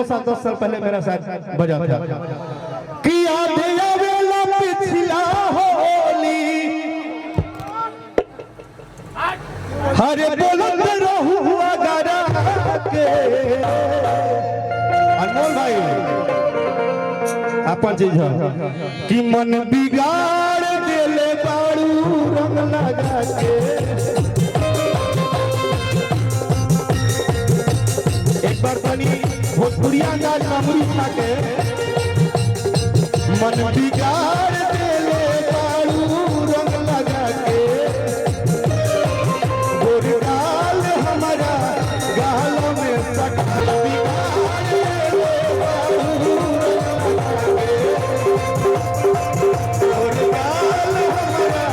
साल 10 साल पहले मेरा साथ बजा था कि याद आवेला पिछला होली, हरे बोलत रहू अगरा के। अनमोल भाई, अपन चीज है कि मन बिगाड़ देले बारू रंग लगा के। एक बार तनी भोजपुरिया अंदाज मामूली छा के, मन बिगाड़ देले बारू रंग लगा के, गोरगाल हमारा गालों में सटा, बिगाड़ देले बारू रंग लगा के, गोरगाल हमारा।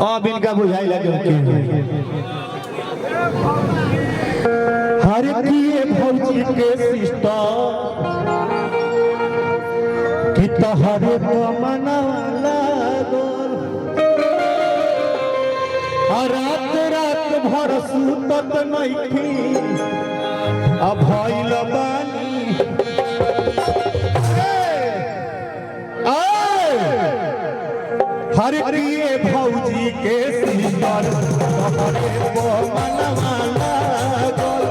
अब इनका बुझाई लगे के हर किए भौजी के सिस्टर कि तहरे मनावा लागल, आ रात रात भर सुतत नइखी, आ भइल बानी ए, ए, हर किए भौजी के सिस्टर तोहरे मनवा लागल,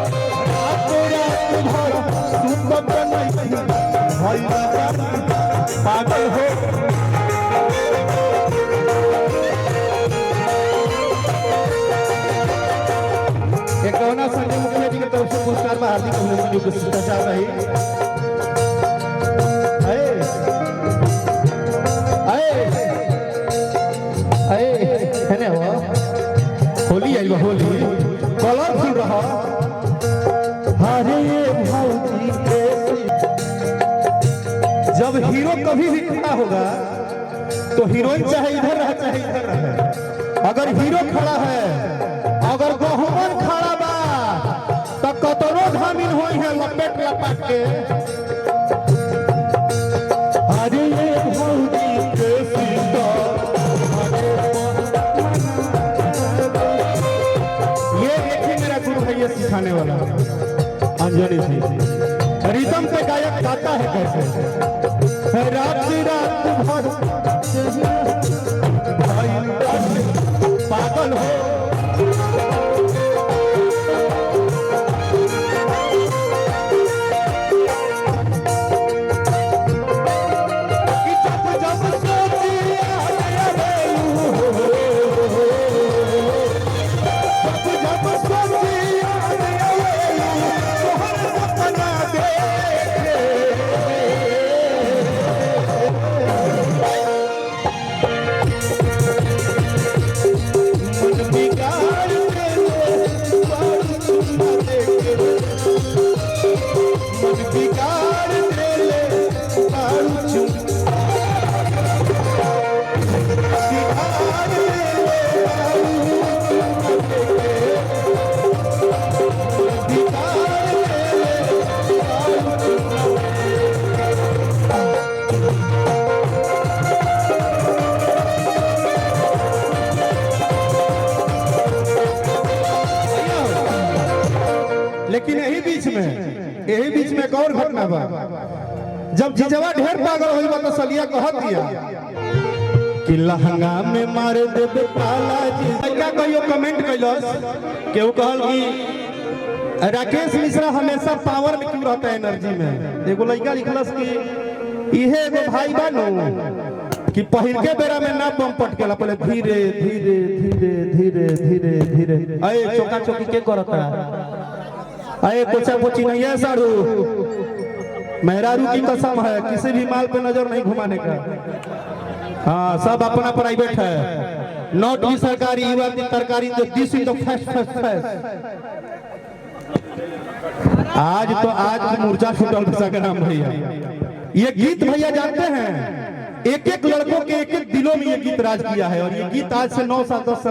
रात रात भर सुतत नइखी, भइल बानी पागल हो। एकावना संजय मुखिया जी के तरफ से पुरस्कार में हार्दिक अभिनंदन योग्य शिष्टाचार रही। आए आए आए, है ना? हो होली आई बा, होली कलरफुल रहा। हरे भौजी के, जब हीरो कभी भी खड़ा होगा तो हीरोइन चाहे इधर रहे चाहे इधर रहे, अगर हीरो खड़ा है, अगर गहुमन खड़ा बा तो कतरो धामिन होई है लपेट लपाट के। हरे भौजी के सीता, ये देखिए मेरा गुरु है, ये सिखाने वाला अंजनी जी। रिदम पे गायक गाता है कैसे, रात रात भर भाई पागल हो। कि जब जब सोचिया आवेलू हो, जब जब सोचिया आवेलू, तोहर सपना देखे। मन बिगाड़ देले बारू चुम्मा देके, मन बिगाड़ देले बारू चुम्मा, बिगाड़ देले बारू चुम्मा देके, मन बिगाड़ देले बारू चुम्मा। लेकिन यही बीच में एक और घटना बा। जब जीजवा ढेर पागल होई बा तो सलिया कहत दिया कि लहंगा में मार देबे पाला जी। क्या कहियो कमेंट कैलस, केहू कहल कि राकेश मिश्रा हमेशा पावर में क्यों रहता है, एनर्जी में। एगो लड़का लिखलस कि इहे एगो भाई बानू कि पहिल के बेरा में ना बम पटकेला, पहले धीरे धीरे धीरे धीरे धीरे धीरे। अरे चोका चोकी के करता, अरे पोछा पोछी नहीं है सारू, मेहरारू की कसम है किसी भी माल पे नजर नहीं घुमाने का। हाँ सब अपना प्राइवेट है, not भी सरकारी, you are the तरकारी, this is the first first first. आज तो आज मोर्चा छूटल के नाम भैया। ये गीत भैया जानते हैं, एक एक लड़कों के एक एक दिलों में ये गीत राज किया है, और ये गीत आज से 9 साल 10 साल